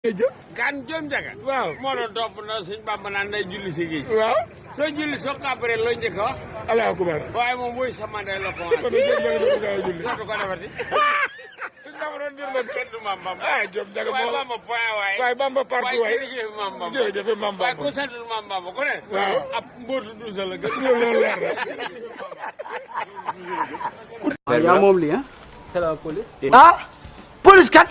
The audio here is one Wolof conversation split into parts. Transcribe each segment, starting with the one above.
kan jom jaga waaw moo doon topp na suñ Bamba naan day julli si géej waaw soo julli soo kàbbaree looy njëkk a wax allahu akbar waaye moom mooy sama ndey la ko wax julli dootu ko defati suñ Bamba doon dir na kenn du Mam Bamba ah jom jaga waaye Bamba point waaye Bamba parti waay jërëjëf Mam Bamba jërëjëf Mam waaye Bamba ku sant Mam Bamba ku ne waaw ab mbootu duusa la gën loolu leer na waaw yaa moom lii ah. c'est la police. ah police kat.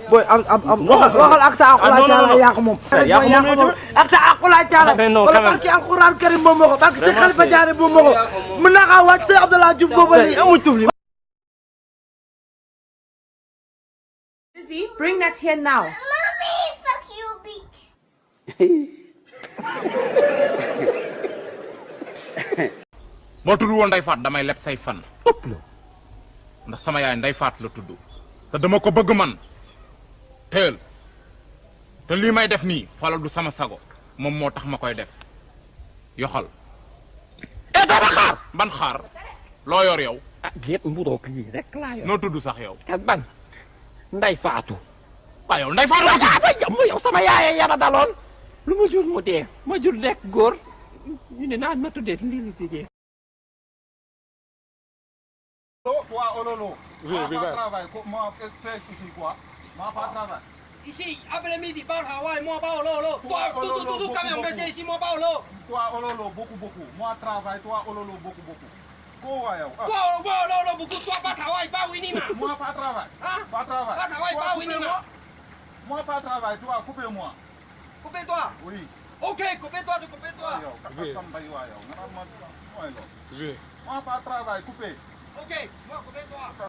booy waxal ak sa akulaay taala yaa ko moom. yaa ko moom ak sa akulaay taala. wala barki alxuraan karim moom moo ko barki sa Xalifa Jaare moom moo ko mën naa kaa waat sa Abdallah Diouf boobu nii amuñ tubli. Bring that here now. Mommy, fuck you, bitch. boo tudd woon Ndeye Faat damay leb say fan ndax sama yaay Ndeye Faat la tudd te dama ko bëgg man teel te lii may def nii xoolal du sama sago moom moo tax ma koy def yoxal dama xaar ban xaar loo yor yow ah géet mburoo kii rek laa yor. noo tudd sax yow ak ban Ndeye Fatou. waaw yow Ndeye Faat yow sama yaay yara daloon lu ma jur mu dee ma jur nekk góor ñu ne naan ma tuddee lii li jigéen. Toi, Ololo. Moi, pas travail. Moi, fais ici quoi? Moi, pas travail. Ici, après-midi, par Hawaï, moi, pas Ololo. Toi, tout, quand même, monsieur, ici, moi, pas Ololo. Toi, Ololo, beaucoup. Moi, travail. Toi, Ololo, beaucoup. Quoi, yow? Toi, Ololo, beaucoup. Toi, pas Hawaï, pas Winima. Moi, pas travail. Hein? Pas travail. Pas travail, pas Winima. Moi, pas travail. Toi, coupez-moi. Coupez-toi. Oui. Ok, coupez-toi, coupez-toi. Moi, pas travail. Coupez. Ok, moi, coupez-toi.